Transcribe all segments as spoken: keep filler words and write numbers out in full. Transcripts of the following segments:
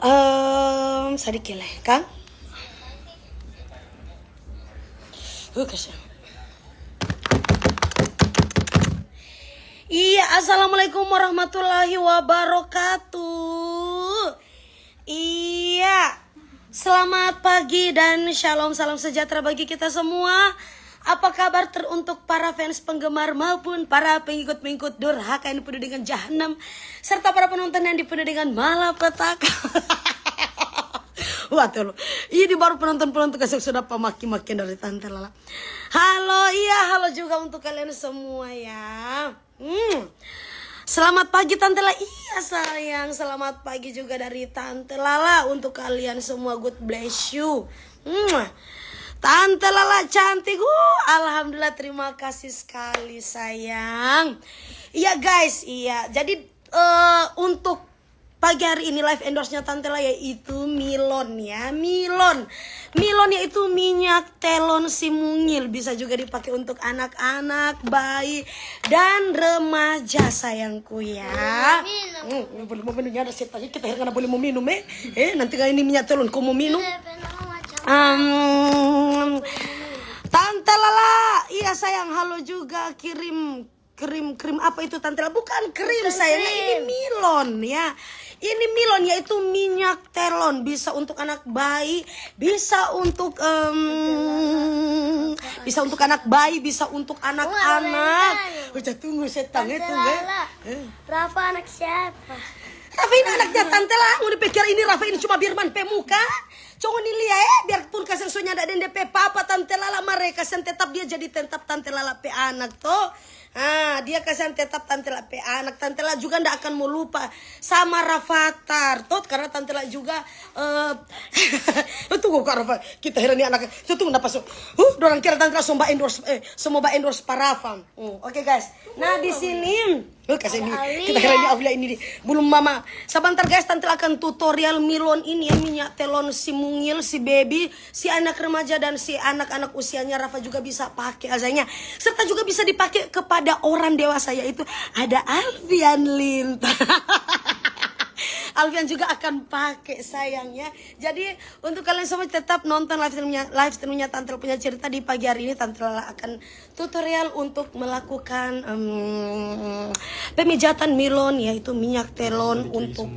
Em, sadiki lei, kang. Uh, kasiang. Iya, assalamualaikum warahmatullahi wabarakatuh. Iya, selamat pagi dan shalom, salam sejahtera bagi kita semua. Apa kabar ter-, untuk para fans, penggemar, maupun para pengikut-pengikut durhaka yang penuh dengan jahanam, serta para penonton yang dipenuhi dengan malapetaka? Wah, tolong. Ini baru penonton-penonton kasih sudah pamaki-makian dari Tante Lala. Halo, iya, halo juga untuk kalian semua ya. Hmm. Selamat pagi, Tante Lala. Iya, sayang. Selamat pagi juga dari Tante Lala untuk kalian semua. God bless you. Hmm. Tante Lala cantik. Uh, alhamdulillah, terima kasih sekali, sayang. Iya, guys, iya. Jadi, eh, untuk pagi hari ini live endorse-nya Tante Lala yaitu Milon ya. Milon. Milon yaitu minyak telon si mungil, bisa juga dipakai untuk anak-anak, bayi, dan remaja, sayangku ya. Boleh minum. Hmm, boleh mau minum, ada setan. Kita heran boleh mau minum, eh. Eh, nanti kalau ini minyak telon, kau mau minum? Iya, benar, macam Em, Tante Lala, iya sayang, halo juga, kirim krim, krim apa itu, Tante Lala? Bukan krim, sayang, ini Milon ya. Ini Milon, yaitu minyak telon, bisa untuk anak bayi, bisa untuk, em, bisa untuk anak bayi, bisa untuk anak-anak. Udah, tunggu, setang itu, eh. Rafa anak siapa? Rafa ini anaknya Tante Lala. Mau dipikir ini Rafa ini cuma Birman pe muka? Coba ni lia, eh, biarpun kasiang so nyanda deng de pe papa Tante Lala, mare kasiang tetap dia jadi tetap Tante Lala pe anak to. Ah, dia kasiang tetap Tante Lala pe anak. Tante Lala juga nda akan mau lupa sama Rafathar to, karena Tante Lala juga, eh, tunggu, Kak Rafa, kita heran ni anak. Tunggu, napa so? Huh, dorang kira Tante Lala so ba endorse, eh, so mo ba endorse pa Rafa. Hmm, oke, guys. Nah, di sini, oh, kasih ini. Kita heran ni Aulia ini di. Belum mama. Sabantar, guys, Tante akan tutorial Milon ini ya, minyak telon si mungil, si baby, si anak remaja, dan si anak-anak usianya Rafa juga bisa pakai, sayangnya. Serta juga bisa dipakai kepada orang dewasa, yaitu ada Alfian Linta. Alfian juga akan pakai, sayangnya. Jadi, untuk kalian semua tetap nonton live streamnya, live streamnya Tante punya cerita di pagi hari ini. Tante Lala akan tutorial untuk melakukan, em, pemijatan Milon, yaitu minyak telon untuk.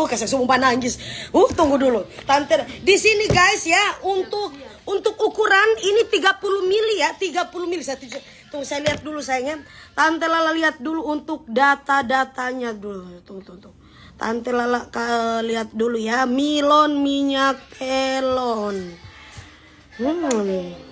Oh, kasih semua nangis. Uh, tunggu dulu. Tante, di sini, guys, ya, untuk, untuk ukuran ini tiga puluh mili ya, tiga puluh mili. Saya tuju-, tunggu, saya lihat dulu, sayangnya. Tante Lala lihat dulu untuk data-datanya dulu. Tunggu, tunggu, tunggu. Tante Lala ka-, lihat dulu ya, Milon minyak telon. Hmm.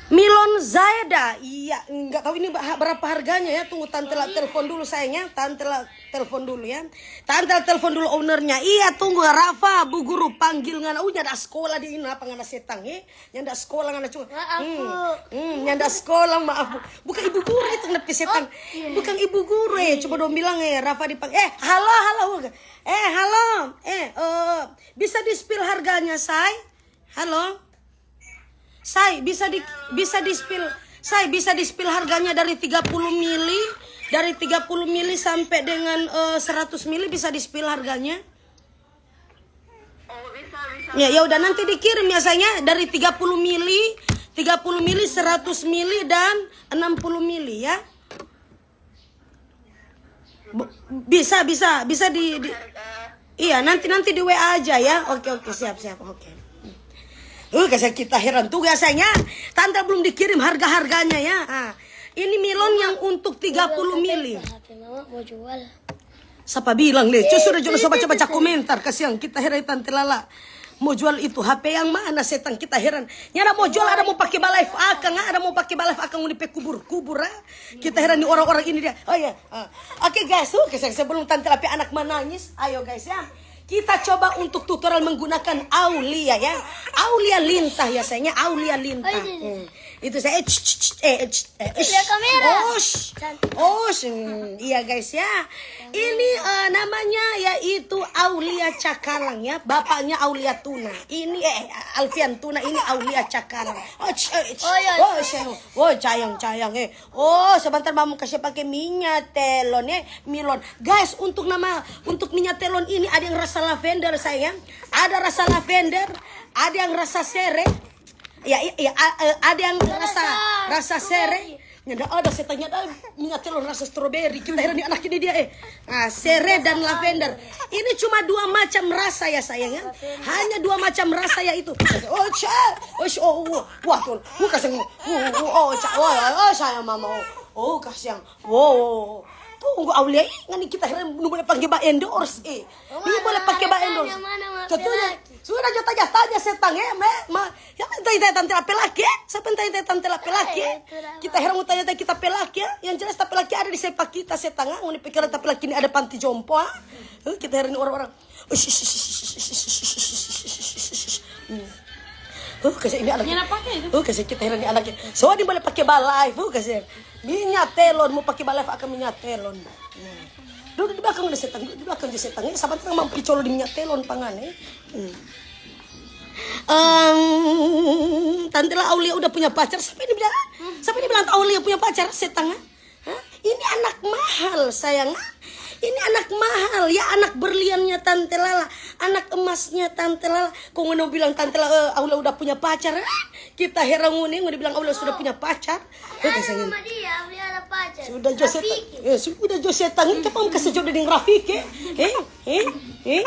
Milon Zaida, iya, nggak tahu ini ba-, berapa harganya ya. Tunggu, Tante Lala telepon dulu, sayangnya. Tante Lala telepon dulu ya. Tante Lala telepon dulu ownernya. Iya, tunggu, Rafa, Bu Guru, panggil ngana. Uh, nyanda sekolah di ini, apa ngana setang, eh? Nyanda sekolah ngana cuma. Maaf, Bu. Hmm, nyanda sekolah, maaf, Bu. Bukan ibu guru itu, ngana pe setang. Bukan ibu guru, eh. Coba dong bilang, eh, Rafa dipang-, eh, halo, halo. Eh, halo. Eh, eh, bisa di-spill harganya, say? Halo? Say, bisa di, bisa di-spill, say, bisa di-spill harganya dari tiga puluh mili, dari tiga puluh mili sampai dengan, eh, seratus mili bisa di-spill harganya? Ya, ya udah, nanti dikirim ya, sayangnya, dari tiga puluh mili, tiga puluh mili, seratus mili, dan enam puluh mili ya. Bu-, bisa, bisa, bisa di, di, iya, nanti, nanti di W A aja ya. Oke, oke, siap, siap. Oke. Uh, kasih kita heran tuh, sayangnya. Tante belum dikirim harga-harganya ya. Ah, ini Milon yang untuk tiga puluh mili. H P mama mau jual. Sapa bilang, le? Cus, sudah juga so baca-baca komentar. Kasiang, kita heran Tante Lala. Mau jual itu H P yang mana, setang, kita heran. Nyanda mau jual, ada mau pake ba live akang, ada mau pake ba live akang, ngoni pe kubur-kubur, ah. Kita heran ni orang-orang ini dia. Oh iya. Ah. Oke, guys, uh, kasiang, sebelum Tante Lala pe anak menangis, ayo, guys, ya. Kita coba untuk tutorial menggunakan Aulia ya. Aulia Lintah ya, sayangnya, Aulia Lintah. Hmm. Itu saya, eh, ch- ch- ch- eh, ch- eh, sh- Lihat kamera. Oh, sh- oh, sh- hmm, iya guys ya. Ini eh, namanya yaitu Aulia Cakalang ya. Bapaknya Aulia Tuna. Ini eh Alfian Tuna, ini Aulia Cakalang. Oh, ch- eh, ch- Oh, iya. Oh, sh- oh, sayang, sayang eh. Oh, sebentar mama kasih pakai minyak telon eh, Milon. Guys, untuk nama untuk minyak telon ini ada yang rasa lavender sayang. Ada rasa lavender, ada yang rasa sere. Ya, iya, iya, a- eh, ada yang rasa rasa sere. Nyanda ada, saya tanya ada minyak telon rasa strawberry. Kita heran ni anak ini dia eh. Ah, sere dan lavender. Ini cuma dua macam rasa ya sayang ya. Hanya dua macam rasa ya itu. Oh, ca, oh, sh- oh, oh, wah tuh, oh kasih, oh, oh, oh, ca, oh, oh, sayang mama, oh, oh kasih, oh, oh, oh. Tunggu Aulia, ih, ngani kita heran nu boleh pake ba endorse eh. Ini boleh pake ba endorse. Mana, mana, mana, Katanya, laki? Sudah jo tanya-tanya setang eh, me, ma, ya minta tante la pe laki eh. Siapa minta tante la pe laki eh? Eh, itu dah. Kita heran mau tanya-tanya kita pe laki ya. Yang jelas ta pe laki ada di sepak kita setang ah. Ngoni pikir ta pe laki ini ada panti jompo ah. Eh, kita heran orang-orang. Ush, ush, ush, ush, ush, ush, ush, ush, ush, ush. Hmm. Uh, kasih ini anak. Nyana pakai itu. Uh, kasih kita heran ni anak. So, ini boleh pakai ba live, uh, kasih. Minyak telon, mau pakai ba live akan minyak telon. Hmm. Duduk di belakang udah setang, duduk di belakang aja setang. Ya, sabar tenang, mau picolo di minyak telon pangan, eh. Hmm. Em, tante la Aulia udah punya pacar, siapa ini bilang? Siapa ini bilang Aulia punya pacar? Setang, ah? Hah? Ini anak mahal, sayang, ah. Ini anak mahal, ya, anak berliannya Tante Lala, anak emasnya Tante Lala. Kong ngoni bilang Tante Lala, eh, Aulia udah punya pacar, eh? Kita heran ngoni, ngoni bilang Aulia sudah punya pacar. Eh, Ada sayang. Sama dia, dia ada pacar. Sudah jo setang, Rafiki. Eh, sudah jo setang, itu pang kasih jodoh deng Rafiki, eh? Eh, eh, eh,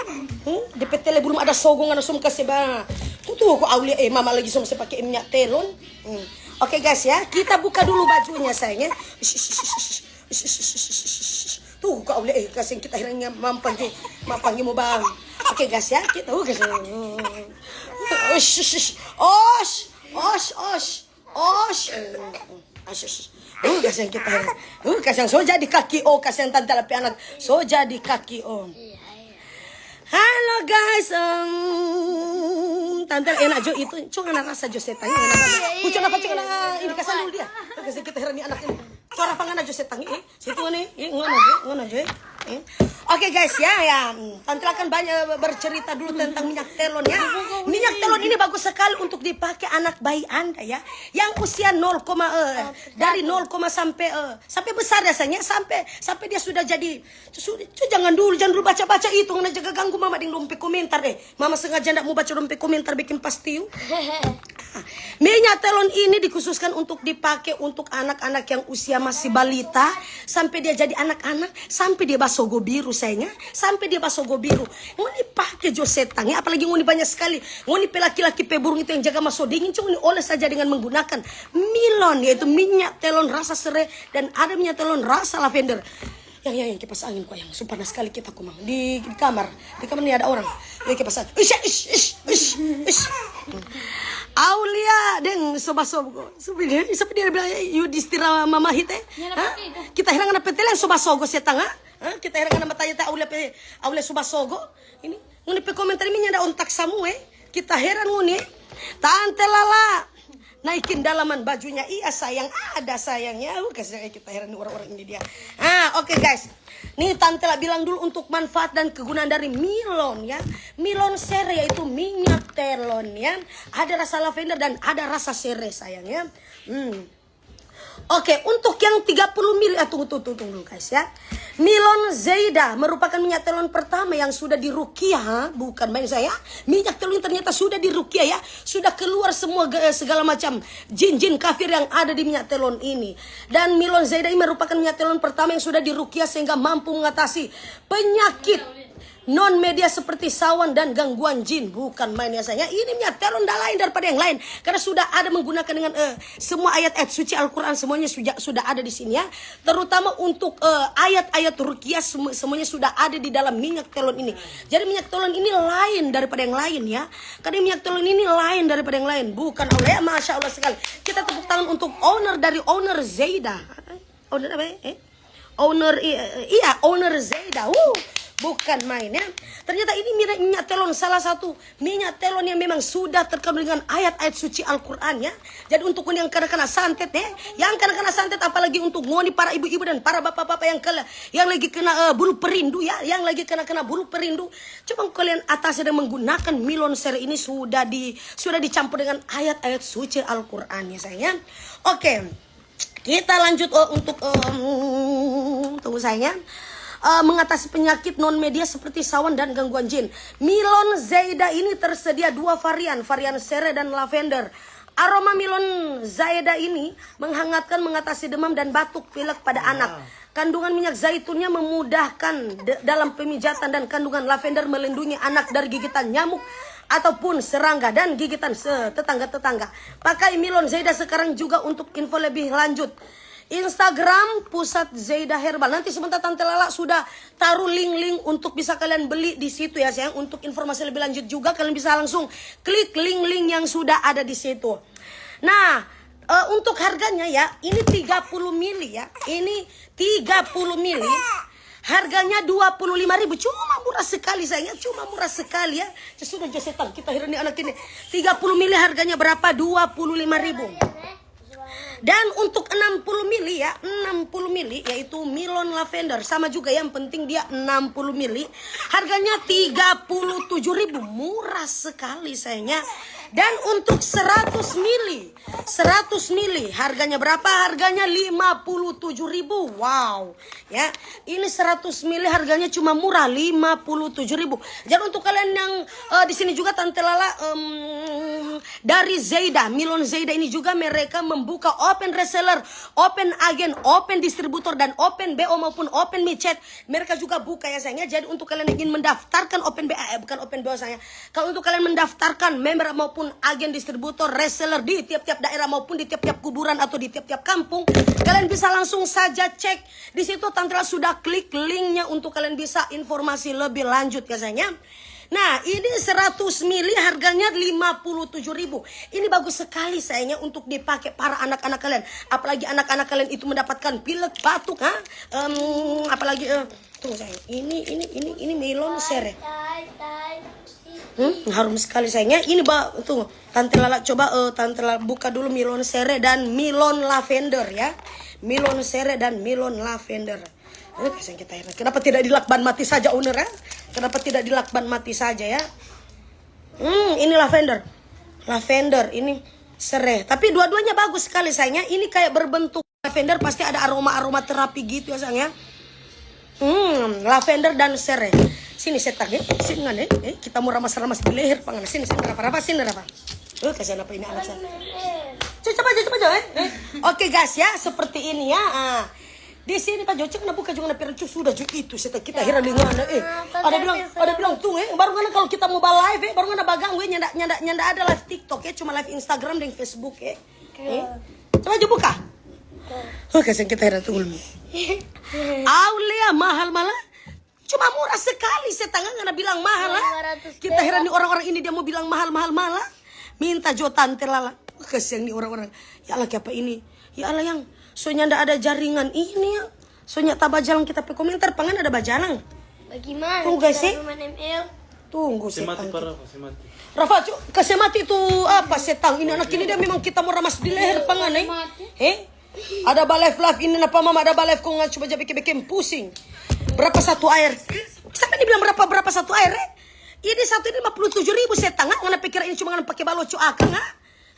hmm, de pe tele belum ada sogo ngana som kase ba. Tuh, tuh, ko Aulia, eh, mama lagi som se pake minyak telon. Hmm. Oke, guys, ya, kita buka dulu bajunya, sayang, ya. Ish, ish, ish, ish, ish. Ish, ish, ish, ish, ish, ish. Tuh, ko Aulia, eh, kasih kita akhirnya mampang, mampang mo bang. Oke, guys, ya, kita, uh, kasih. Osh, osh, osh. Osh, osh. Osh. Osh, osh. Uh, kasihan kita. Uh, kasihan so jadi kaki oh, kasihan tante la pe anak. So jadi kaki oh. Halo guys, em, tante enak jo itu. Cuma ana rasa jo setang enak. Cuma apa cuma ini kasih dulu dia. Kasih kita heran ni anak ini. Cuma apa ngana jo setang eh. Situ ngana, eh, ngana jo, ngana jo. Eh. Oke guys ya, ya. Hmm, tante akan banyak bercerita dulu tentang minyak telon ya. Minyak telon ini bagus sekali untuk dipakai anak bayi Anda ya. Yang usia nol, eh, dari nol sampai eh, sampai besar rasanya sampai sampai dia sudah jadi su- cu, jangan dulu, jangan dulu baca-baca itu, ngana jaga ganggu mama deng dong pe komentar eh. Mama sengaja ndak mau baca dong pe komentar bikin pastiu. Minyak telon ini dikhususkan untuk dipakai untuk anak-anak yang usia masih balita sampai dia jadi anak-anak sampai dia basogo biru sayangnya sampai dia basogo biru. Ngoni pake jo setang ya, apalagi ngoni banyak sekali ngoni pe laki-laki pe burung itu yang jaga maso dingin, cuma ngoni oles saja dengan menggunakan milon yaitu minyak telon rasa sere dan ada minyak telon rasa lavender. Yang, yang, yang kipas angin kok yang su panas sekali kita komang di, di kamar. Di kamar ni ada orang. Yang kipas angin. Ish, ish, ish, ish, ish. Aulia deng soba sogo. Sampai dia, sampai dia bilang, "Eh, Yudhistira mama hite." Hah? Kita heran ngana pe tele yang soba sogo setang, ha? Hah? Kita heran ngana matanya ta Aulia pe, Aulia soba sogo. Ini ngoni pe komentar ini nyanda ontak samua, eh. Kita heran ngoni, eh. Tante Lala. Naikin dalaman bajunya. Iya sayang, ada sayangnya. Uh, kasih kita heran orang-orang ini dia. Ah, oke guys. Nih tante la bilang dulu untuk manfaat dan kegunaan dari milon ya. Milon sere yaitu minyak telon ya. Ada rasa lavender dan ada rasa sere sayang ya. Hmm. Oke, untuk yang tiga puluh mili, ah, tunggu, tunggu, tunggu, tunggu dulu guys ya. Milon Zeida merupakan minyak telon pertama yang sudah dirukiah, bukan main saya. Minyak telon ini ternyata sudah dirukiah ya, sudah keluar semua ge- segala macam jin-jin kafir yang ada di minyak telon ini. Dan Milon Zeida ini merupakan minyak telon pertama yang sudah dirukiah sehingga mampu mengatasi penyakit non media seperti sawan dan gangguan jin. Bukan main ya sayang. Ini minyak telon dah lain daripada yang lain karena sudah ada menggunakan dengan eh, semua ayat-ayat suci Al-Quran, semuanya sudah sudah ada di sini ya. Terutama untuk eh, ayat-ayat rukiah semu- semuanya sudah ada di dalam minyak telon ini. Jadi minyak telon ini lain daripada yang lain ya. Karena minyak telon ini lain daripada yang lain. Bukan Allah ya, masya Allah sekali. Kita tepuk tangan untuk owner dari owner Zeida. Owner apa ya? Eh? Owner i- iya, owner Zeida. Wuh. Bukan main, ya. Ternyata ini minyak, minyak telon, salah satu minyak telon yang memang sudah terkandung dengan ayat-ayat suci Al-Quran, ya. Jadi untuk yang kena-kena santet, eh, yang kena-kena santet, apalagi untuk ngoni para ibu-ibu dan para bapak-bapak yang kena, yang lagi kena, eh, bulu perindu, ya, yang lagi kena-kena bulu perindu, coba kalian atasi dengan menggunakan Milon Sere ini, sudah di, sudah dicampur dengan ayat-ayat suci Al-Quran, ya, sayang, ya. Oke. Kita lanjut, oh, untuk, em, tunggu, sayang, ya. Eh, mengatasi penyakit non medis seperti sawan dan gangguan jin. Milon Zaida ini tersedia dua varian, varian sere dan lavender. Aroma Milon Zaida ini menghangatkan, mengatasi demam dan batuk pilek pada anak. Kandungan minyak zaitunnya memudahkan de-, dalam pemijatan, dan kandungan lavender melindungi anak dari gigitan nyamuk ataupun serangga dan gigitan se-, tetangga-tetangga. Pakai Milon Zaida sekarang juga. Untuk info lebih lanjut, Instagram Pusat Zaida Herbal. Nanti sebentar Tante Lala sudah taruh link-link untuk bisa kalian beli di situ, ya, sayang. Untuk informasi lebih lanjut juga, kalian bisa langsung klik link-link yang sudah ada di situ. Nah, eh, untuk harganya, ya, ini tiga puluh mili, ya. Ini tiga puluh mili. Harganya dua puluh lima ribu. Cuma murah sekali, sayang, ya. Cuma murah sekali, ya. Ya sudah, jo setang. Kita heran ni anak ini. Tiga puluh mili harganya berapa? Dua puluh lima ribu. Dan untuk enam puluh mili, ya, enam puluh mili, yaitu Milon Lavender. Sama juga, yang penting dia enam puluh mili. Harganya tiga puluh tujuh ribu. Murah sekali, sayang, ya. Dan untuk seratus mili, seratus mili, harganya berapa? Harganya lima puluh tujuh ribu. Wow. Ya, ini seratus mili harganya cuma murah, lima puluh tujuh ribu. Jadi untuk kalian yang, eh, di sini juga Tante Lala, em, dari Zaida, Milon Zaida ini juga mereka membuka open reseller, open agen, open distributor, dan open B O maupun open micet. Mereka juga buka, ya, sayang, ya. Jadi untuk kalian yang ingin mendaftarkan open B A, eh, bukan open B O, sayang. Kalau untuk kalian mendaftarkan member maupun agen distributor, reseller di tiap-tiap daerah maupun di tiap-tiap kuburan atau di tiap-tiap kampung, kalian bisa langsung saja cek di situ. Tante Lala sudah klik linknya untuk kalian bisa informasi lebih lanjut, ya, sayang, ya. Nah, ini seratus mili harganya lima puluh tujuh ribu. Ini bagus sekali, sayang, ya, untuk dipakai para anak-anak kalian. Apalagi anak-anak kalian itu mendapatkan pilek, batuk, ha? Em, apalagi, eh, tuh, sayang. Ini, ini, ini, ini Milon Sere. Hmm, harum sekali, sayang, ya. Ini ba-, tuh, Tante Lala coba, eh, Tante Lala buka dulu Milon Sere dan Milon Lavender, ya. Milon Sere dan Milon Lavender. Eh, kasihan kita heran. Kenapa tidak dilakban mati saja, owner, ya? Kenapa tidak dilakban mati saja, ya? Hmm, ini lavender. Lavender, ini sere. Tapi dua-duanya bagus sekali, sayang, ya. Ini kayak berbentuk lavender, pasti ada aroma-aroma terapi gitu, ya, sayang, ya. Hmm, lavender dan sere. Sini, setang, eh. Sini, ngana, eh. Eh, kita mo ramas-ramas di leher pa ngana. Sini, sini, Rafa, Rafa, sini, Rafa. Eh, kasihan apa ini anak saya. Co-, coba aja, coba aja, eh. Eh. Oke, guys, ya, seperti ini, ya. Ah. Di sini, Pak Joce, kena buka juga na piring, sudah ju itu, setang, kita heran di ngana, eh. Ada bilang, ada bilang, tuh, eh, baru ngana kalau kita mo ba live, eh, baru ngana baganggu, eh, nyanda, nyanda, nyanda ada live TikTok, eh, cuma live Instagram deng Facebook, eh. Eh. Coba aja buka. Oh, kasihan kita heran tuh. Aulia, mahal malah. Cuma murah sekali, setang, ngana bilang mahal, ah. Kita heran ni orang-orang ini, dia mo bilang mahal, mahal, mahal, ah. Minta jo Tante Lala. Kasiang ni orang-orang. Ya Allah, kiapa ini? Ya Allah, yang so nyanda ada jaringan ini, ya. So nya tabajalang kita pe komentar, pa ngana ada bajalang. Bagaimana? Tunggu, guys, eh. Tunggu, setang. Rafa, cu, kase mati tu apa, setang? Ini anak ini dia memang kita mo ramas di leher pa ngana, eh. Eh? Ada ba live-live ini, napa mama ada ba live, kong ngana coba ja bikin-bikin pusing. Berapa satu air? Siapa ini bilang berapa, berapa satu air, eh? Ini satu ini lima puluh tujuh ribu, setang. Ngana pikir ini cuma ngana pake baloco akang, ha?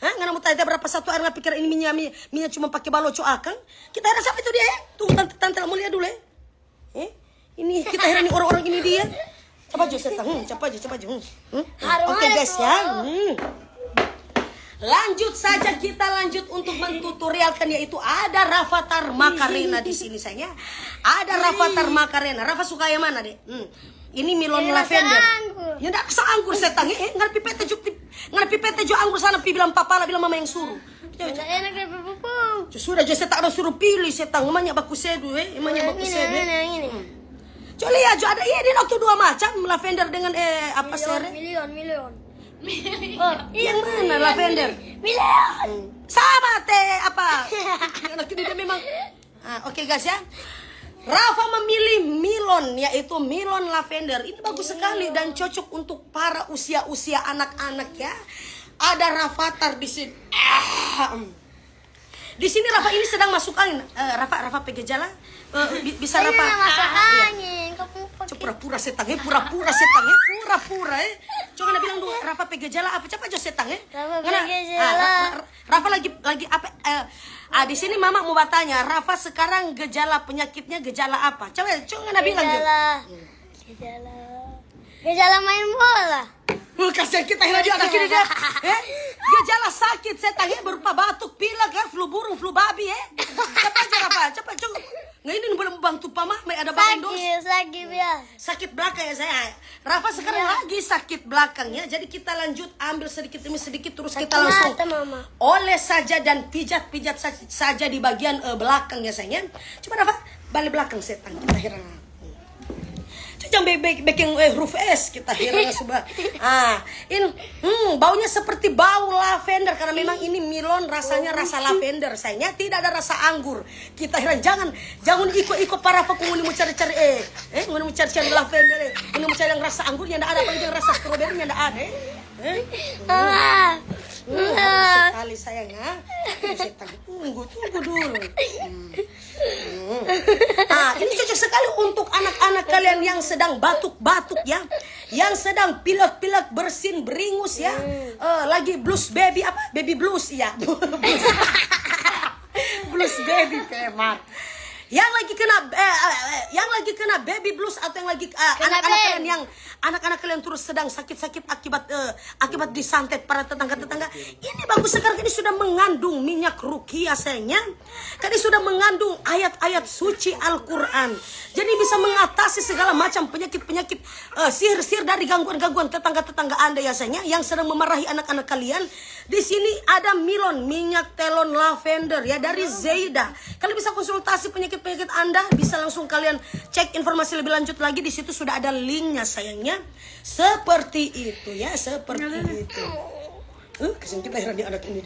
Ha? Ngana mo tanya berapa satu air, ngana pikir ini minya, mi-, minya cuma pake baloco akang? Kita heran siapa itu dia, eh? Tunggu, tante, tante, mau lihat dulu, eh. Eh? Ini kita heran ni orang-orang ini dia. Coba jo, setang. Hmm, coba jo, coba jo. Hmm. Hmm. Oke, guys, ya. Hmm. Lanjut saja, kita lanjut untuk mentutorialkan, yaitu ada Rafathar Macarena di sini, sayang, ya. Ada Rafathar Macarena. Rafa suka yang mana, Dek? Hmm. Ini melon lavender. Ini rasa anggur. Ya, ndak rasa anggur, setang. Eh, eh, ngana pi pete jo, ngana pi pete jo anggur sana, pi bilang papa la, bilang mama yang suruh. Ndak enak deh, pupu. Sudah jo, setang ada suruh pilih, setang. Emangnya baku sedu, eh? Emangnya baku sedu, eh? Ini, ini, ini. Hmm. Coba lihat jo, ada, iya, dia waktu dua macam, lavender dengan, eh, apa, sere? Melon, melon. Oh, yang mana lavender? Melon. Hmm. Sama teh apa? Anak ini dia memang. Ah, oke, guys, ya. Rafa memilih melon, yaitu melon lavender. Ini bagus sekali dan cocok untuk para usia-usia anak-anak ya. Ada rafathar di sini. Ahem. Di sini Rafa ini sedang masuk angin. Eh, Rafa, Rafa pe gejala, eh, bi- bisa Rafa. Masuk angin. Pura-pura setang, eh, pura-pura setang, eh, pura-pura, eh. Coba na bilang dulu, Rafa pe gejala apa? Coba jo setang, eh. Rafa pe gejala. Rafa lagi lagi apa? Eh, ah, di sini Mama mau bertanya, Rafa sekarang gejala penyakitnya gejala apa? Coba, coba na bilang jo. Gejala. Gejala. Gejala main bola. Kasihan kita akhirnya dia anak ini dia. Eh, gejala sakit setang ya, berupa batuk, pilek ya, flu burung, flu babi ya. Coba aja Rafa, coba coba. Nggak ini boleh bantu pa Mama, ada bahan dos. Sakit, sakit ya. Sakit belakang ya saya. Rafa sekarang lagi sakit belakang ya. Jadi kita lanjut ambil sedikit demi sedikit terus kita langsung oleh saja dan pijat-pijat sa- saja di bagian eh, belakang ya sayang. Coba Rafa balik belakang setang kita heran. Itu jangan be- be- bikin eh, huruf S kita heran sudah. Ah, ini hmm, baunya seperti bau lavender karena memang ini melon rasanya rasa lavender sayangnya tidak ada rasa anggur. Kita heran, jangan jangan iko-iko pa Rafa kong ngoni mo cari-cari eh eh ngoni mo cari-cari lavender eh ngoni mo cari yang rasa anggur yang ada apalagi yang rasa strawberry yang ada eh. Eh? Sekali sayang ah. Tunggu dulu. Hmm. Hmm. Ah, ini cocok sekali untuk anak-anak kalian yang sedang batuk-batuk ya, yang sedang pilek-pilek bersin beringus ya, eh, lagi blues baby apa? Baby blues ya. Blues baby pemat. Yang lagi kena eh, eh, eh, yang lagi kena baby blues atau yang lagi eh, anak-anak kalian yang anak-anak kalian terus sedang sakit-sakit akibat eh, akibat disantet para tetangga-tetangga. Ini bagus sekali ini sudah mengandung minyak rukia sayangnya. Kan ini sudah mengandung ayat-ayat suci Al-Quran. Jadi bisa mengatasi segala macam penyakit-penyakit eh, sihir-sihir dari gangguan-gangguan tetangga-tetangga Anda ya sayangnya yang sedang memarahi anak-anak kalian. Di sini ada melon, minyak telon lavender ya dari Zeida. Kalian bisa konsultasi penyakit-penyakit Anda, bisa langsung kalian cek informasi lebih lanjut lagi di situ sudah ada linknya sayangnya. Seperti itu ya, seperti itu. Huh, kasihan kita heran di anak ini.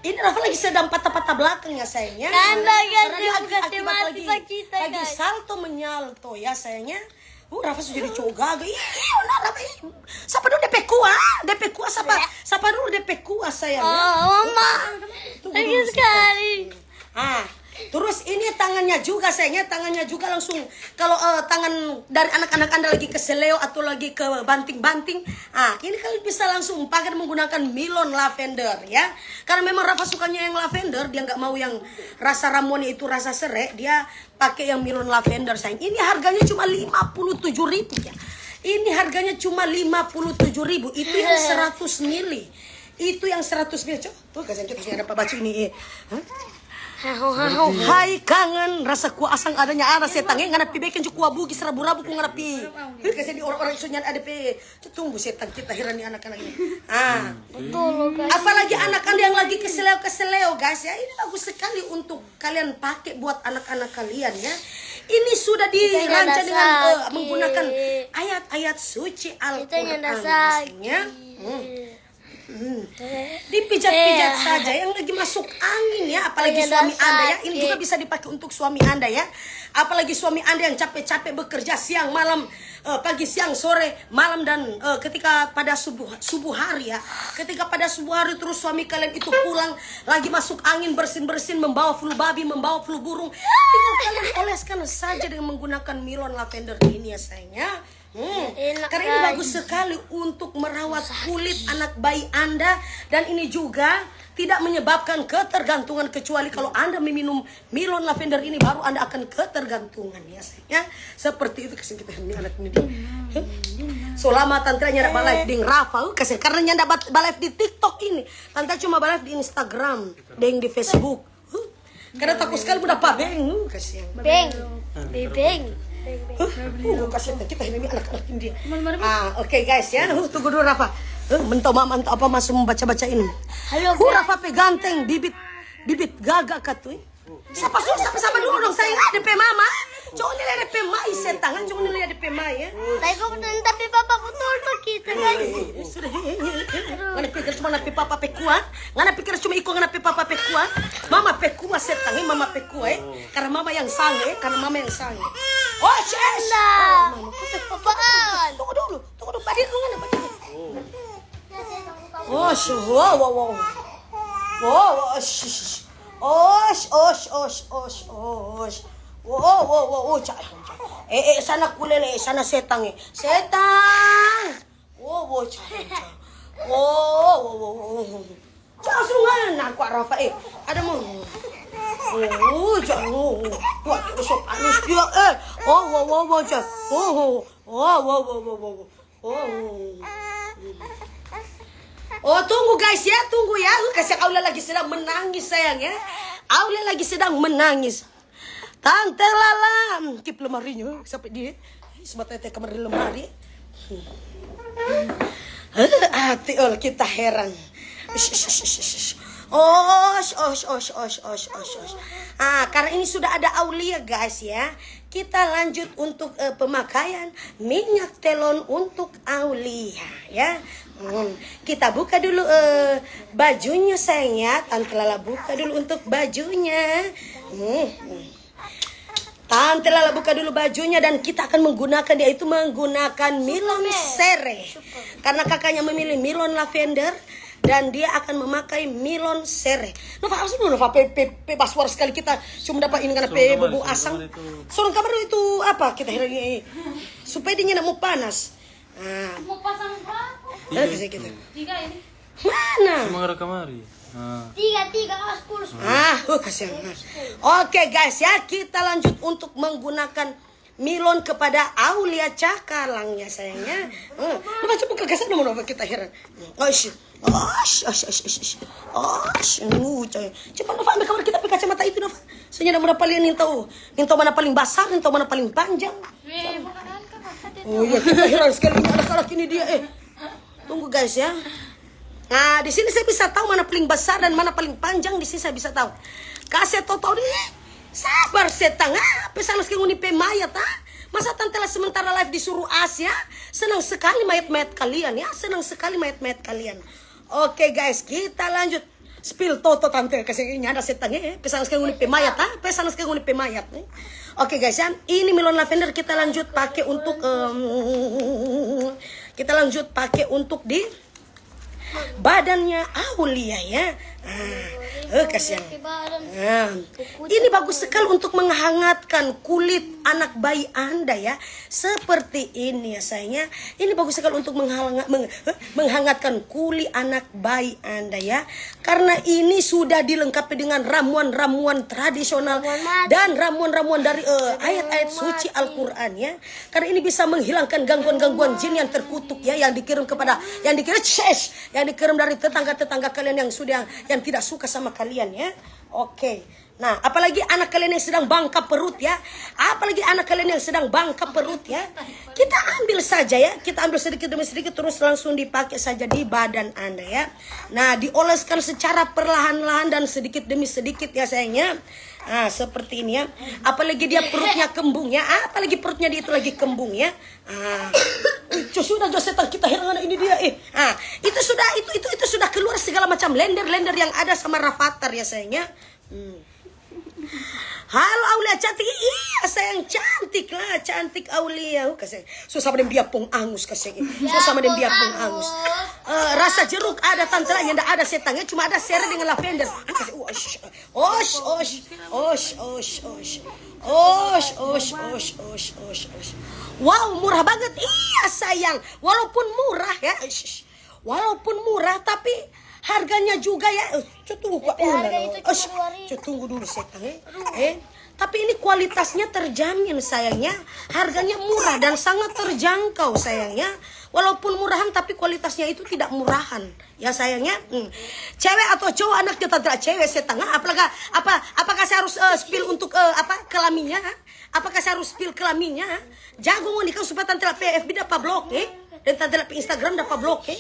Ini Rafa lagi sedang patah-patah belakang ya sayangnya. Karena dia akibat lagi salto menyalto ya sayangnya. Uh, Rafa sudah jadi cowok gaga. Ih, ih, ona Rafa. Ih. Sapa dulu depe kuah? Depe kuah sapa? Sapa dulu depe kuah sayang? Oh, mama. Tunggu dulu sekali. Ah, terus ini tangannya juga sayangnya, tangannya juga langsung kalau eh, tangan dari anak-anak Anda lagi ke seleo atau lagi ke banting-banting, ah ini kalian bisa langsung pakai menggunakan melon lavender ya. Karena memang Rafa sukanya yang lavender, dia nggak mau yang rasa ramuannya itu rasa sere, dia pakai yang melon lavender sayang. Ini harganya cuma lima puluh tujuh ribu ya. Ini harganya cuma lima puluh tujuh ribu. Itu yang seratus mili. Itu yang seratus mili. Cok, tuh kasihan kita ada apa baca ini. Eh. Hah? Hai kangen rasa kuah asang adanya ada setang eh ngana pi bikin jo kuah bugis rabu-rabu ku ngana pi. Heh, kasihan di orang-orang isu nyan ada pe. Tunggu setang kita heran ni anak-anak ini. Ah. Betul, guys. Apalagi anak-anak yang lagi keseleo-keseleo, guys ya. Ini bagus sekali untuk kalian pakai buat anak-anak kalian ya. Ini sudah dirancang dengan eh, menggunakan ayat-ayat suci Al-Quran. Maksudnya, hmm. Hmm. Dipijat-pijat saja yang lagi masuk angin ya, apalagi suami Anda ya. Ini juga bisa dipakai untuk suami Anda ya. Apalagi suami Anda yang capek-capek bekerja siang malam, eh, pagi siang sore malam dan eh, ketika pada subuh subuh hari ya. Ketika pada subuh hari terus suami kalian itu pulang lagi masuk angin bersin-bersin membawa flu babi, membawa flu burung. Tinggal kalian oleskan saja dengan menggunakan melon lavender ini ya sayang ya. Hmm. Karena ini bagus sekali untuk merawat kulit anak bayi Anda dan ini juga tidak menyebabkan ketergantungan kecuali kalau Anda meminum melon lavender ini baru Anda akan ketergantungan ya sayang. Seperti itu kasihan kita ini anak ini. Selama tante nyanda ba live deng Rafa, uh, kasihan karena nyanda ba live di TikTok ini. Tante cuma ba live di Instagram deng di Facebook. Karena takut sekali mo dapa beng, uh, kasihan. Beng. Bebeng. Huh, uh, kasihan kita ini anak-anak ini. Ah, oke guys ya, uh, tunggu dulu Rafa. Uh, mentau mama entah apa masuk membaca-baca ini. Halo. Uh, Rafa pe ganteng, bibit bibit gaga katu. Sapa su, sapa sapa dulu dong, saya ada pe mama. Cowok ni ada pe mai, Setang, cuma lia depe mai, ya. Tapi papa betul tuh kita, guys. Eh, sudah, eh, eh, eh. Ngana pikir cuma na pe papa pe kuat? Ngana pikir cuma iko ngana pe papa pe kuat? Mama pe kuat, setang, eh, mama pe kuat, eh. Karena mama yang sange, eh, karena mama yang sange. Oh, yes. Nah, apaan? Tunggu dulu, tunggu dulu. Badir dulu, ngana badir. Oh, so, wow, wow, wow. Wow, wow, shh, shh, shh. Osh, osh, osh, osh, osh. Wow, wow, wow, wow, ca-, ca-, eh, eh, sana kulele, eh, sana setang, eh. Setang. Wow, wow, ca-, ca-, ca-. Wow, wow, wow, wow, wow. Ca, suruh ngana, kuat Rafa, eh. Ada mau. Oh, ca-, oh, oh. Wah, sok anus dia, eh. Oh, wow, wow, wow, ca. Oh, oh, oh, wow, wow, wow, wow, wow. Oh. Oh, tunggu guys ya, tunggu ya. Uh, kasihan Aulia lagi sedang menangis sayang ya. Aulia lagi sedang menangis. Tante Lala, kip lemarinya sampai dia. Sebab tete kamar di lemari. Hati ol kita heran. Osh, osh, osh, osh, osh, osh, osh. Ah, karena ini sudah ada Aulia guys ya. Kita lanjut untuk eh, pemakaian minyak telon untuk Aulia ya. Hmm, kita buka dulu eh, bajunya sayang ya. Tante Lala buka dulu untuk bajunya. Hmm. Tante Lala buka dulu bajunya dan kita akan menggunakan dia itu menggunakan milon sere. Karena kakaknya memilih milon lavender dan dia akan memakai milon sere. Nova, apa sih Nova pe, pe, pe baswar sekali kita cuma dapat ini karena pe bobo asang. Sorong kamar itu apa kita heran ini supaya dia nggak mau panas. Ah. Mau pasang berapa? Eh, bisa kita. Tiga ini. Mana? Cuma ada kamari. Ah. Tiga, tiga, oh, sepuluh, sepuluh. Ah, oh, kasihan. Oke guys ya, kita lanjut untuk menggunakan milon kepada Aulia Cakalang ya sayangnya. Hmm. Lu baca buka kasar nomor apa kita heran. Oh, shit. Osh, osh, osh, osh, osh. Osh, uh, coy. Coba Nova ambil kamar kita pakai kacamata itu Nova. Soalnya ada mana paling nintau, nintau mana paling basar, nintau mana paling panjang. Weh, makanan kan apa dia? Oh iya, kita heran sekali ini anak-anak ini dia eh. Tunggu guys ya. Nah, di sini saya bisa tahu mana paling besar dan mana paling panjang, di sini saya bisa tahu. Kasih tahu tahu di sabar setang, ah, pesan ke ngoni pe mayat ah. Masa tante lah sementara live di Suru Asia? Senang sekali mayat-mayat kalian ya, senang sekali mayat-mayat kalian. Oke guys, kita lanjut. Spill toto tante kasih ini ada setang eh. Pesan ke ngoni pe mayat ah, pesan ke ngoni pe mayat eh. Oke guys ya, ini milon lavender kita lanjut pakai untuk em, kita lanjut pakai untuk di badannya Aulia ya. Ah, eh, kasihan. Ah, ini bagus sekali untuk menghangatkan kulit anak bayi Anda ya. Seperti ini ya sayangnya. Ini bagus sekali untuk menghangat, meng, eh, menghangatkan kulit anak bayi Anda ya. Karena ini sudah dilengkapi dengan ramuan-ramuan tradisional dan ramuan-ramuan dari eh, ayat-ayat suci Al-Quran ya. Karena ini bisa menghilangkan gangguan-gangguan jin yang terkutuk ya, yang dikirim kepada, yang dikirim, shesh, yang dikirim dari tetangga-tetangga kalian yang sudah yang tidak suka sama kalian ya. Oke. Nah, apalagi anak kalian yang sedang bangka perut ya. Apalagi anak kalian yang sedang bangka perut ya. Kita ambil saja ya, kita ambil sedikit demi sedikit terus langsung dipakai saja di badan Anda ya. Nah, dioleskan secara perlahan-lahan dan sedikit demi sedikit ya sayangnya. Ah, seperti ini ya. Apalagi dia perutnya kembung ya. Apalagi perutnya dia itu lagi kembung ya. Ah. Ih, sudah jo setang kita heran ini dia. Eh, ah, itu sudah itu itu itu sudah keluar segala macam lender-lender yang ada sama Rafathar ya sayangnya. Hmm. Halo Aulia cantik. Iya sayang, cantik lah, cantik Aulia. Uh, kasih. So sama deng biapong angus kasih. So sama deng biapong angus. Eh, rasa jeruk ada tante lah, yang ada setangnya cuma ada sere dengan lavender. Uh, kasih. Uh, osh, osh, osh, osh, osh, osh, osh. Osh, osh, osh, osh, osh, osh. Wow, murah banget. Iya sayang, walaupun murah ya. Osh, osh. Walaupun murah tapi harganya juga ya. Eh, co tunggu kua Tapi harga ulang. Itu cuma Osh, dua ribu. Co tunggu dulu setang eh. Eh, tapi ini kualitasnya terjamin sayangnya. Harganya murah dan sangat terjangkau sayangnya. Walaupun murahan tapi kualitasnya itu tidak murahan. Ya sayangnya. Hmm. Cewek atau cowok anaknya tante cewek setang. Apakah apa apakah saya harus eh, spill untuk eh, apa kelaminnya? Apakah saya harus spill kelaminnya? Jago ngoni kan supaya tante lah pe F B dapa blok eh. Dan tante lah pe Instagram dapa blok eh.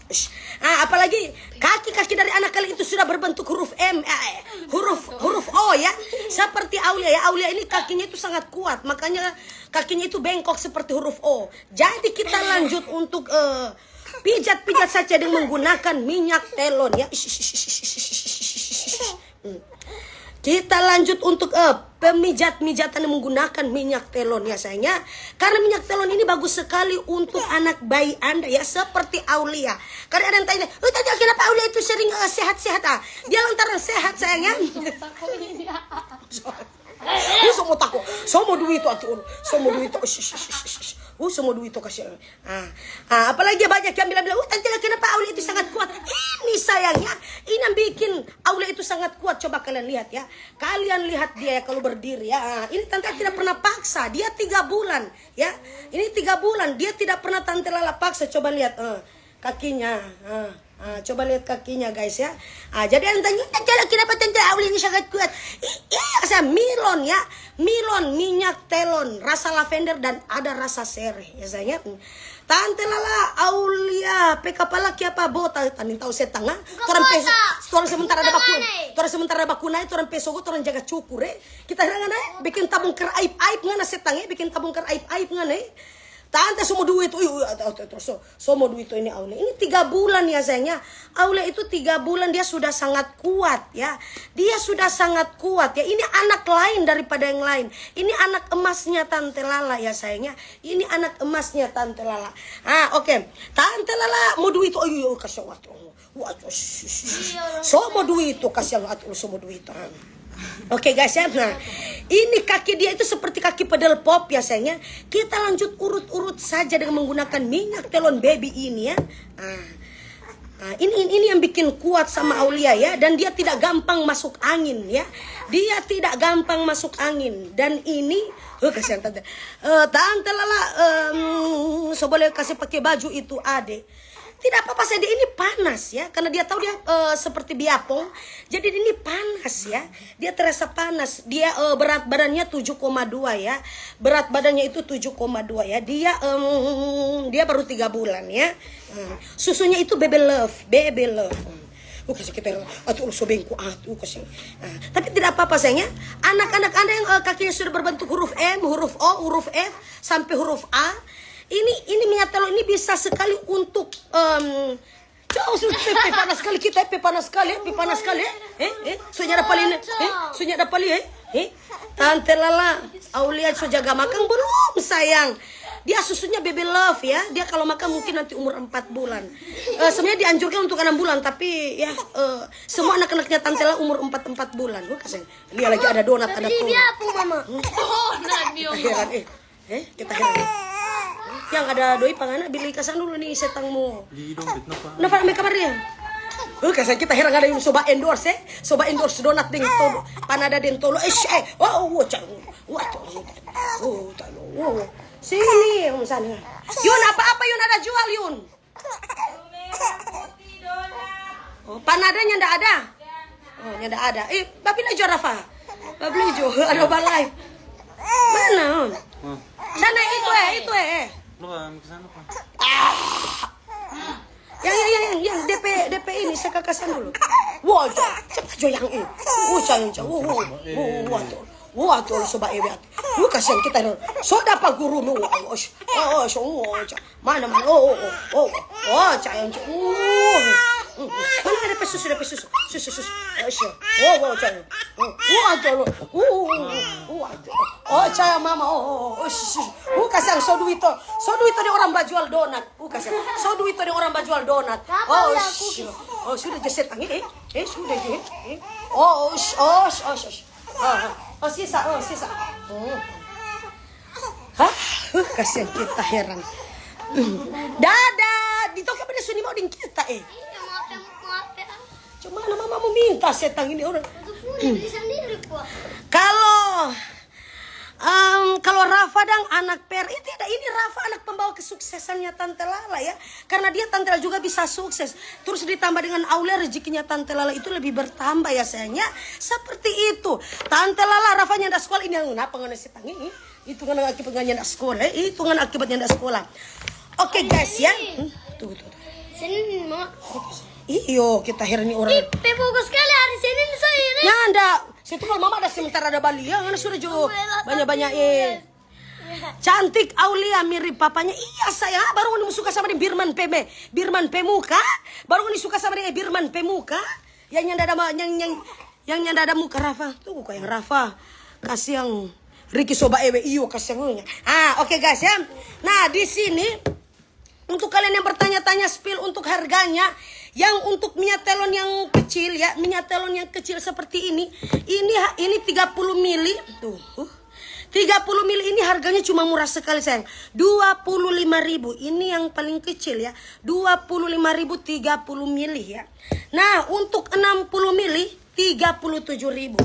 Ish. Ah, apalagi kaki-kaki dari anak kalian itu sudah berbentuk huruf M, eh, huruf huruf O ya. Seperti Aulia ya. Aulia ini kakinya itu sangat kuat, makanya kakinya itu bengkok seperti huruf O. Jadi kita lanjut untuk eh, pijat-pijat saja dengan menggunakan minyak telon ya. Ish, ish, ish, ish, ish, ish, ish, ish. Hmm. Kita lanjut untuk eh, pemijat-mijatan yang menggunakan minyak telon ya sayang ya. Karena minyak telon ini bagus sekali untuk anak bayi Anda ya, seperti Aulia. Karena ada yang tanya, "Oh, tadi kenapa Aulia itu sering eh, sehat-sehat ah?" Dia lantaran sehat sayang ya. Uh, so mo tako, so mo duit tu ati ulu, so mo duit tu, ush, ush, ush, ush, ush. Uh, so mo duit tu kasiang. Ah, ah, apalagi banyak yang bilang-bilang, "Uh, tante lah, kenapa Aulia itu sangat kuat?" Ini sayangnya, ini yang bikin Aulia itu sangat kuat. Coba kalian lihat ya, kalian lihat dia ya kalau berdiri ya. Ah, ini tante tidak pernah paksa, dia tiga bulan ya. Ini tiga bulan dia tidak pernah tante Lala paksa. Coba lihat, eh, kakinya. Ah, ah, coba lihat kakinya guys ya. Ah, jadi yang tanya, "Tante Lala, kenapa tante Aulia ini sangat kuat?" I- iya, saya Milon ya. Milon, minyak telon, rasa lavender dan ada rasa sereh ya sayang ya. Tante Lala, Aulia pe kapala kiapa bota? Tanin tau setang ah. Torang pe, torang sementara ada baku, torang sementara ada baku nae, torang pe sogo, torang jaga cukur eh. Kita heran ngana eh, bikin tabungkar aib-aib ngana setang eh, bikin tabungkar aib-aib ngana eh. Tante so mo duit, ui, ui, atu, atu, atu, so, so mo duit tu ini Aulia. Ini tiga bulan ya sayangnya. Aulia itu tiga bulan dia sudah sangat kuat ya. Dia sudah sangat kuat ya. Ini anak lain daripada yang lain. Ini anak emasnya Tante Lala ya sayangnya. Ini anak emasnya Tante Lala. Ah, oke. Tante Lala mo duit tu. Ayo, ayo, kasih waktu. Waduh, sh- sh- sh- sh- so mo duit tu, kasiang atu, so mo duit tu. Oke guys ya, nah ini kaki dia itu seperti kaki pedal pop biasanya. Kita lanjut urut-urut saja dengan menggunakan minyak telon baby ini ya. Ah. Ah, ini, ini ini yang bikin kuat sama Aulia ya, dan dia tidak gampang masuk angin ya. Dia tidak gampang masuk angin dan ini, oh kasihan tante. Eh, tante Lala, em, so boleh kasih pakai baju itu ade. Tidak apa-apa saja, ini panas ya, karena dia tahu dia eh, seperti biapong, jadi ini panas ya. Dia terasa panas. Dia eh, berat badannya tujuh koma dua ya. Berat badannya itu tujuh koma dua ya. Dia em, dia baru tiga bulan ya. Hmm. Susunya itu baby love, baby love. Hmm. Uh, kasih kita atu so bengku atu kasih. Ah, tapi tidak apa-apa sayang ya. Anak-anak Anda yang eh, kakinya sudah berbentuk huruf M, huruf O, huruf F, sampai huruf A, ini ini minyak telon ini bisa sekali untuk em, jauh sudah pe, pe panas sekali kita, pe panas sekali, pe panas sekali. Eh, eh, so nyanda pali, eh, so nyanda pali, eh, eh. Tante Lala, Aulia so jaga makang belum sayang? Dia susunya baby love ya. Dia kalau makang mungkin nanti umur empat bulan. Eh, sebenarnya dianjurkan untuk enam bulan, tapi ya eh, semua anak-anaknya Tante Lala umur empat empat bulan. Gua kasih. Lia lagi ada donat, ada kue. Dia apa mama? Oh, nah, dia Heran eh. Eh, kita heran. Yang ada doi pangana bili kasang dulu nih setang mo. Di dompet napa? Napa me kamar dia? Eh, kasang kita heran ada yang soba endorse eh. Soba endorse donat deng tolo. Panada deng tolo. Eh, eh. Oh, oh, oh, cak. Wah, cak. Oh, cak. Oh. Sini, Om sana. Yun, apa-apa Yun ada jual Yun? Oh, panadanya ndak ada? Oh, nyanda ada. Eh, babli jo Rafa. Babli jo, ada ba live. Mana? Hah? Sana itu eh, itu eh. Lu kan ke sana kan? Yang yang yang yang, yang D P D P ini saya kakasan dulu. Wah, jo. Cepat jo yang ini. Oh, sayang, jo. Oh, oh, oh, wah, jo. Wah, jo, soba ewe. Lu kasihan kita. So dapat guru mu. Oh, oh, oh, oh, mana mana. Oh, oh, oh, oh. Oh, sayang, jo. Oh. Mana ada pesusu, ada pesusu. Susu, susu. Oh, sayang. Oh, oh, oh, jo. Oh, oh, oh, oh, jo. Oh, sayang mama. Oh, oh, oh, oh, susu. Oh, kasihan so duit to. So duit to deng orang bajual donat. Buka sih. So duit tu deng orang bajual donat. Oh, sh- oh sudah je setang eh. Eh sudah je. Eh. Oh, sh- oh, sh- oh, sh- oh, sh- oh, oh, sisa, oh, sisa. Hmm. Hah? Uh, kasihan kita heran. Hmm. Dadah. Di toko pada suni mau deng kita eh. Cuma mama mau minta setang ini orang. Kalau Em, kalau Rafa dang anak per itu ada ini Rafa anak pembawa kesuksesannya Tante Lala ya. Karena dia Tante Lala juga bisa sukses. Terus ditambah dengan Aulia rezekinya Tante Lala itu lebih bertambah ya sayangnya. Seperti itu. Tante Lala Rafa nyanda sekolah ini yang kenapa ngana setang ini? Itu ngana akibat ngana nyanda sekolah. Eh, itu ngana akibat nyanda sekolah. Oke guys ya. Hmm, tunggu tunggu. Senin, Mama. Iyo, kita heran ni orang. Pe fokus sekali hari Senin, so ini. Nyanda. Situ kalau mama ada sementara ada bali ya, ngana sudah jo banyak-banyak eh. Cantik Aulia mirip papanya. Iya sayang, baru ngoni suka sama deng Birman Peme. Birman Pemuka. Baru ngoni suka sama deng eh, Birman Pemuka. Yang nyanda ada ma- yang yang yang nyanda ada muka Rafa. Tuh kok yang Rafa. Kasih yang Ricky Soba Ewe iyo kasih yang. Ah, oke guys ya. Nah, di sini untuk kalian yang bertanya-tanya spill untuk harganya, yang untuk minyak telon yang kecil ya, minyak telon yang kecil seperti ini, ini ha- ini tiga puluh mili tuh. Uh, tiga puluh mili ini harganya cuma murah sekali sayang. Dua puluh lima ribu. Ini yang paling kecil ya. Dua puluh lima ribu tiga puluh mili ya. Nah, untuk enam puluh mili tiga puluh tujuh ribu.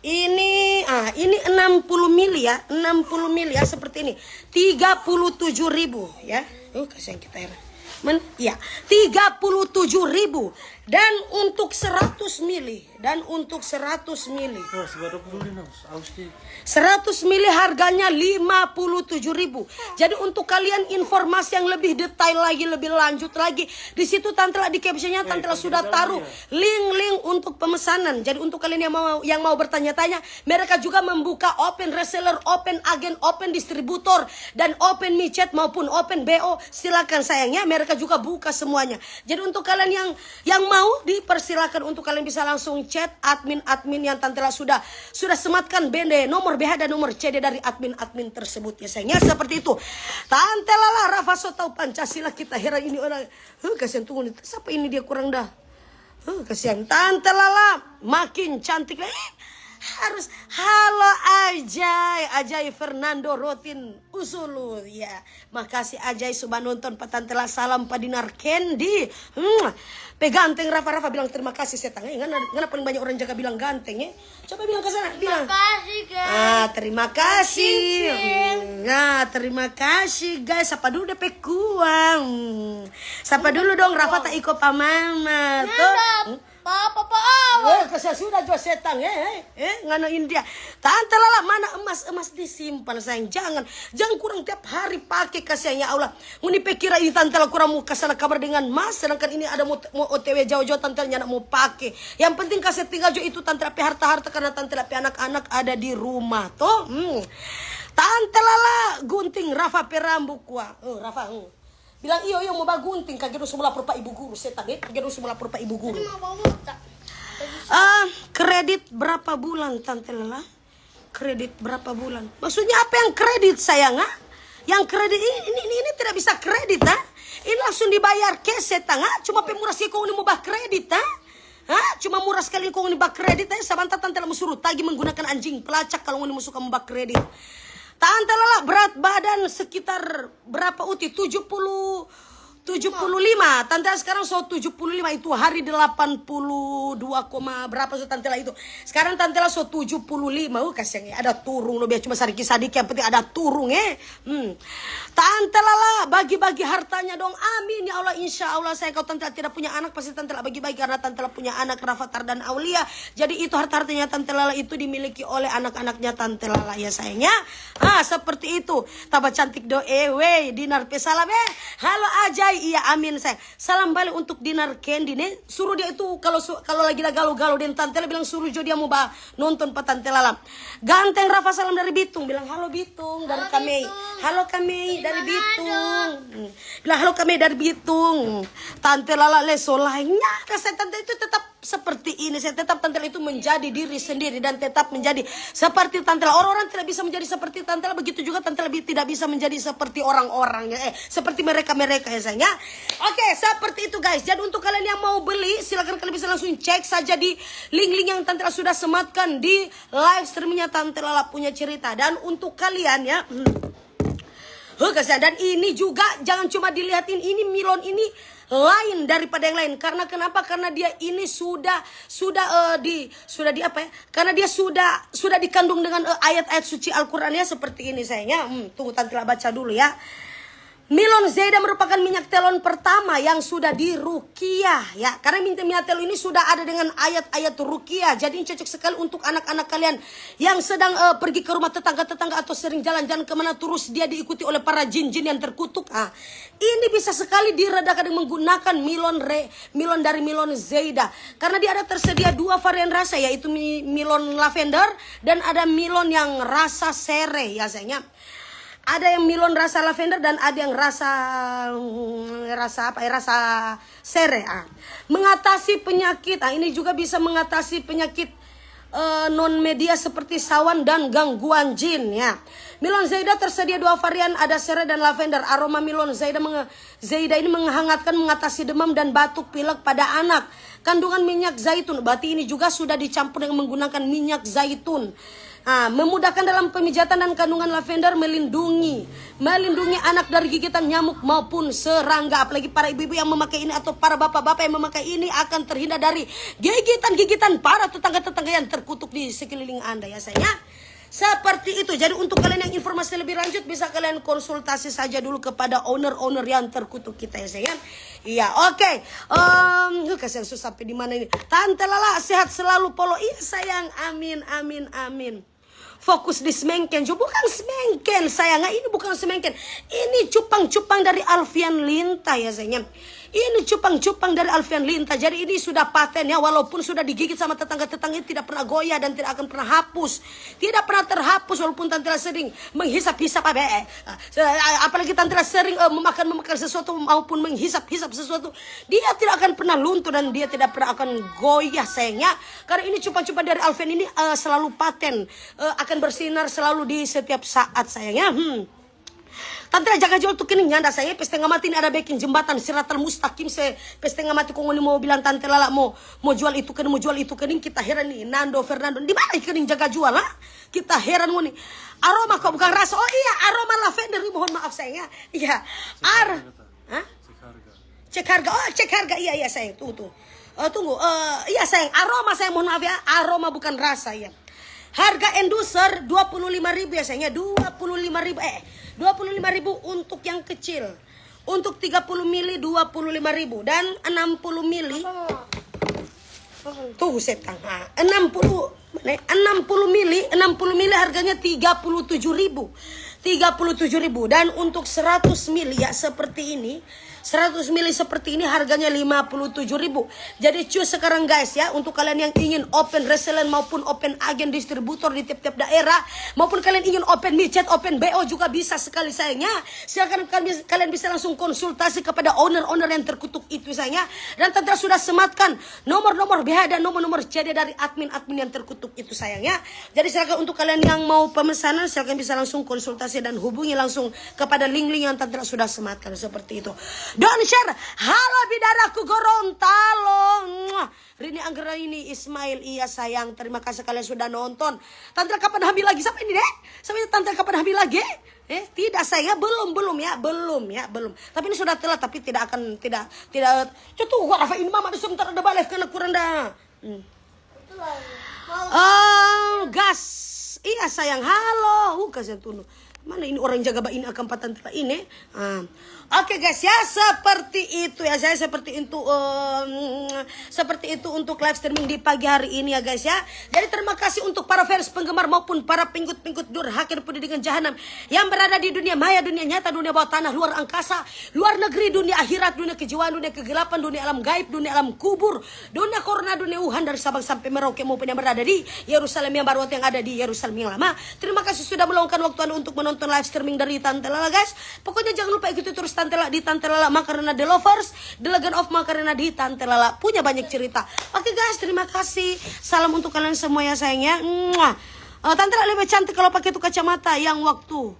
Ini ah ini enam puluh mili ya, enam puluh mili ya seperti ini. Tiga puluh tujuh ribu ya. Uh, kasihan kita heran. Men, ya, tiga puluh tujuh ribu. Dan untuk seratus mili, dan untuk seratus mili. Nah, sebaru dulu nih, aus di. Seratus mili harganya lima puluh tujuh ribu. Jadi untuk kalian informasi yang lebih detail lagi, lebih lanjut lagi, di situ Tante lah di captionnya Tante lah sudah taruh link-link untuk pemesanan. Jadi untuk kalian yang mau yang mau bertanya-tanya, mereka juga membuka open reseller, open agen, open distributor, dan open micet maupun open B O. Silakan sayangnya, mereka juga buka semuanya. Jadi untuk kalian yang yang mau dipersilakan untuk kalian bisa langsung chat admin-admin yang Tante lah sudah sudah sematkan bende nomor B H dan nomor C D dari admin-admin tersebut ya sayangnya seperti itu. Tante Lala, Rafa so tau Pancasila kita heran ini orang. Huh, kasihan tunggu nih, siapa ini dia kurang dah. Huh, kasihan Tante Lala makin cantik lagi. Harus halo Ajay, Ajay Fernando Rotin Usulu ya. Makasih Ajay sudah nonton pa Tante Lala, salam pa Dinar Candy. Hmm. Pe ganteng Rafa Rafa bilang terima kasih setang. Eh, ngana, ngana paling banyak orang jaga bilang ganteng eh. Coba bilang ke sana, bilang. Makasih, guys. Ah, terima kasih. Cincin. Nah, terima kasih guys. Sapa dulu depe kuang. Sapa dulu dong Rafa ta iko pa mama. Tuh. Papa, papa. Eh, kasihan sudah jo setang eh, eh, eh, ngana India. Tante Lala mana emas emas disimpan sayang, jangan, jangan kurang tiap hari pake kasihan ya Allah. Ngoni pe kira ini Tante Lala kurang mau kasana kabar dengan emas, sedangkan ini ada mau, mau O T W jauh-jauh Tante Lala nyanda mau pake. Yang penting kasih tinggal jo itu Tante Lala pe harta-harta karena Tante Lala pe anak-anak ada di rumah toh. Hmm. Tante Lala gunting Rafa pe rambu kua. Oh, Rafa. Hmm. Bilang iyo iyo mau bagunting kage dong semua lapor pa ibu guru setan eh kage dong semua lapor pa ibu guru. Ah, kredit berapa bulan Tante Lala? Kredit berapa bulan? Maksudnya apa yang kredit sayang ah? Yang kredit ini ini ini, ini tidak bisa kredit ah? Ini langsung dibayar cash setan ah? Cuma pe murah sih kau ini mau bah kredit ah? Hah? Cuma murah sekali kau ini bah kredit eh? Sabanta Tante Lala mau suruh tagi menggunakan anjing pelacak kalau ini mau suka mau bah kredit. Tante Lala berat badan sekitar berapa Uti? Tujuh puluh, tujuh puluh lima. Tante Lala sekarang so tujuh puluh lima itu hari delapan puluh dua koma berapa so Tante Lala itu. Sekarang Tante Lala so tujuh puluh lima. Uh, kasihan ya, ada turung lo biar cuma sadiki-sadiki yang penting ada turung eh. Hmm. Tante Lala bagi-bagi hartanya dong. Amin ya Allah, insya Allah saya kalau Tante Lala tidak punya anak pasti Tante Lala bagi-bagi karena Tante Lala punya anak Rafathar dan Aulia. Jadi itu harta-hartanya Tante Lala itu dimiliki oleh anak-anaknya Tante Lala ya sayangnya. Ah, seperti itu. Taba cantik do eh, weh, Dinar pe salam eh. Halo Ajay, iya amin sayang. Salam balik untuk Dinar Candy nih. Suruh dia itu kalau su- kalau lagi da galau-galau deng Tante Lala bilang suruh jo dia mau ba nonton pa Tante Lala. Ganteng Rafa salam dari Bitung, bilang halo Bitung dari Kamei. Halo Kamei dari Bitung. Hmm. Bilang halo Kamei dari Bitung. Tante Lala leso lainnya. Kasihan Tante itu tetap seperti ini, saya tetap Tante Lala itu menjadi diri sendiri dan tetap menjadi seperti Tante Lala. Orang-orang tidak bisa menjadi seperti Tante Lala, begitu juga Tante Lala bi- tidak bisa menjadi seperti orang-orang ya, eh, seperti mereka-mereka ya sayang ya. Oke, seperti itu guys. Jadi untuk kalian yang mau beli, silakan kalian bisa langsung cek saja di link-link yang Tante Lala sudah sematkan di live streamingnya Tante Lala punya cerita. Dan untuk kalian ya, hmm, Huh, kasihan. Dan ini juga jangan cuma dilihatin ini Milon ini lain daripada yang lain. Karena kenapa? Karena dia ini sudah sudah eh, di sudah di apa ya? Karena dia sudah sudah dikandung dengan eh, ayat-ayat suci Al-Qur'an ya seperti ini sayang ya. Hmm, tunggu Tante Lala baca dulu ya. Milon Zaida merupakan minyak telon pertama yang sudah diruqyah, ya. Karena minyak, minyak telon ini sudah ada dengan ayat-ayat ruqyah. Jadi ini cocok sekali untuk anak-anak kalian yang sedang, eh, pergi ke rumah tetangga-tetangga atau sering jalan-jalan kemana, terus dia diikuti oleh para jin-jin yang terkutuk. Ah, ini bisa sekali diredakan dengan menggunakan milon re-, milon dari Milon Zaida. Karena dia ada tersedia dua varian rasa, yaitu mi-, milon lavender dan ada milon yang rasa sere, ya, sayangnya. Ada yang milon rasa lavender dan ada yang rasa, hmm, rasa apa ya, rasa sere. Ah. Mengatasi penyakit, ah, ini juga bisa mengatasi penyakit, eh, non media seperti sawan dan gangguan jin, ya. Milon Zaida tersedia dua varian, ada sere dan lavender. Aroma Milon Zaida menge-, Zaida ini menghangatkan, mengatasi demam dan batuk pilek pada anak. Kandungan minyak zaitun, berarti ini juga sudah dicampur dengan menggunakan minyak zaitun. Ah, memudahkan dalam pemijatan dan kandungan lavender melindungi, melindungi anak dari gigitan nyamuk maupun serangga. Apalagi para ibu-ibu yang memakai ini atau para bapak-bapak yang memakai ini akan terhindar dari gigitan-gigitan para tetangga-tetangga yang terkutuk di sekeliling Anda, ya, sayangnya. Seperti itu. Jadi untuk kalian yang informasi lebih lanjut, bisa kalian konsultasi saja dulu kepada owner-owner yang terkutuk kita, ya, sayang. Iya, oke. Em, uh, kasihan, susah sampai di mana ini. Tante Lala sehat selalu, Polo. Iya, sayang. Amin, amin, amin. Fokus di semengken jo. Bukan semengken, sayang. Ini bukan semengken. Ini cupang-cupang dari Alfian Linta, ya, sayang. Ini cupang-cupang dari Alfian Linta. Jadi ini sudah paten, ya, walaupun sudah digigit sama tetangga-tetangga, ini tidak pernah goyah dan tidak akan pernah hapus. Tidak pernah terhapus walaupun Tante Lala sering menghisap-hisap, abe. Ah, se-, apalagi Tante Lala sering, eh, memakan, memakan sesuatu maupun menghisap-hisap sesuatu, dia tidak akan pernah luntur dan dia tidak pernah akan goyah, sayangnya. Karena ini cupang-cupang dari Alfian ini, eh, selalu paten, eh, akan bersinar selalu di setiap saat, sayangnya. Hmm. Tante Lala jaga jua tu kening nyanda, sayang. Pe stenga mati ini ada beking jembatan Siratal Mustaqim, se pe stenga mati kong ngoni mo bilang Tante Lala mo, mo jual itu kening, mo jual itu kening. Kita heran ni, Nando, Fernando, di mana kening jaga jual, ha? Kita heran ngoni. Aroma kok, bukan rasa. Oh iya, aroma lavender, mohon maaf, sayang, ya. Iya. Ar-, hah? Cek harga. Oh, cek harga. Iya, iya, sayang. Tunggu, tunggu. Eh, tunggu. Eh, iya, sayang. Aroma, sayang, mohon maaf, ya. Aroma, bukan rasa, ya. Harga enduser dua puluh lima ribu, ya, sayang, ya. Dua puluh lima ribu, eh, dua puluh lima ribu untuk yang kecil. Untuk tiga puluh mili, dua puluh lima ribu. Dan enam puluh mili. Tuh, setang. Ah, enam puluh, mana ya? Enam puluh mili, enam puluh mili harganya tiga puluh tujuh ribu. Tiga puluh tujuh ribu. Dan untuk seratus mili, ya, seperti ini, seratus mili seperti ini harganya lima puluh tujuh ribu. Jadi, cus sekarang, guys, ya, untuk kalian yang ingin open reseller maupun open agen distributor di tiap-tiap daerah, maupun kalian ingin open micet, open B O juga bisa sekali, sayangnya. Silakan kalian, kalian bisa langsung konsultasi kepada owner-owner yang terkutuk itu, sayangnya. Dan Tante Lala sudah sematkan nomor-nomor B H dan nomor-nomor C D dari admin-admin yang terkutuk itu, sayangnya. Jadi silakan untuk kalian yang mau pemesanan, silakan bisa langsung konsultasi dan hubungi langsung kepada link-link yang Tante Lala sudah sematkan seperti itu. Don Share, halo bidaraku Gorontalo. Mwah. Rini Anggraini Ismail, iya, sayang, terima kasih kalian sudah nonton. Tante Lala kapan hamil lagi? Siapa ini, Dek? Siapa ini, Tante Lala kapan hamil lagi? Eh, tidak, sayang, ya, belum, belum, ya, belum, ya, belum. Tapi ini sudah telat, tapi tidak akan, tidak, tidak. Coba tuh, gua Rafa ini mama ada sebentar ada balik karena kurang dah. Hmm. Oh, gas. Iya, sayang. Halo. Uh, kasihan tunu. Mana ini orang jaga ba ini akang pa Tante Lala ini? Ah. Oke, guys, ya, seperti itu, ya, saya seperti itu, em, seperti itu untuk live streaming di pagi hari ini, ya, guys, ya. Jadi terima kasih untuk para fans, penggemar maupun para pengikut-pengikut durhaka dan pedih dengan jahanam yang berada di dunia maya, dunia nyata, dunia bawah tanah, luar angkasa, luar negeri, dunia akhirat, dunia kejiwaan, dunia kegelapan, dunia alam gaib, dunia alam kubur, dunia corona, dunia Wuhan, dari Sabang sampai Merauke maupun yang berada di Yerusalem yang baru atau yang ada di Yerusalem yang lama. Terima kasih sudah meluangkan waktu Anda untuk menonton live streaming dari Tante Lala, guys. Pokoknya jangan lupa ikuti terus Tante Lala di Tante Lala Macarena The Lovers, The Legend of Macarena di Tante Lala. Punya banyak cerita. Oke, guys, terima kasih. Salam untuk kalian semua, ya, sayang, ya. Mwah. Eh, Tante Lala lebih cantik kalau pakai itu kacamata yang waktu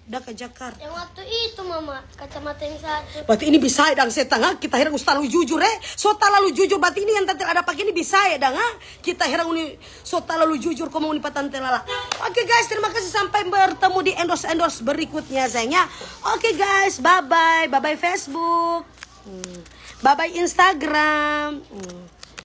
dah ke Jakarta. Yang waktu itu, Mama, kacamata yang satu. Berarti ini bisa dang, setang, ha? Kita heran so talalu jujur, eh. So talalu jujur, berarti ini yang Tante Lala ada pakai ini bisa dang, ha? Kita heran ini so talalu jujur, komo ini pa Tante Lala. Oke, guys, terima kasih. Sampai bertemu di endorse-endorse berikutnya, sayangnya. Oke, guys, bye-bye. Bye-bye Facebook. Hmm. Bye-bye Instagram. Hmm.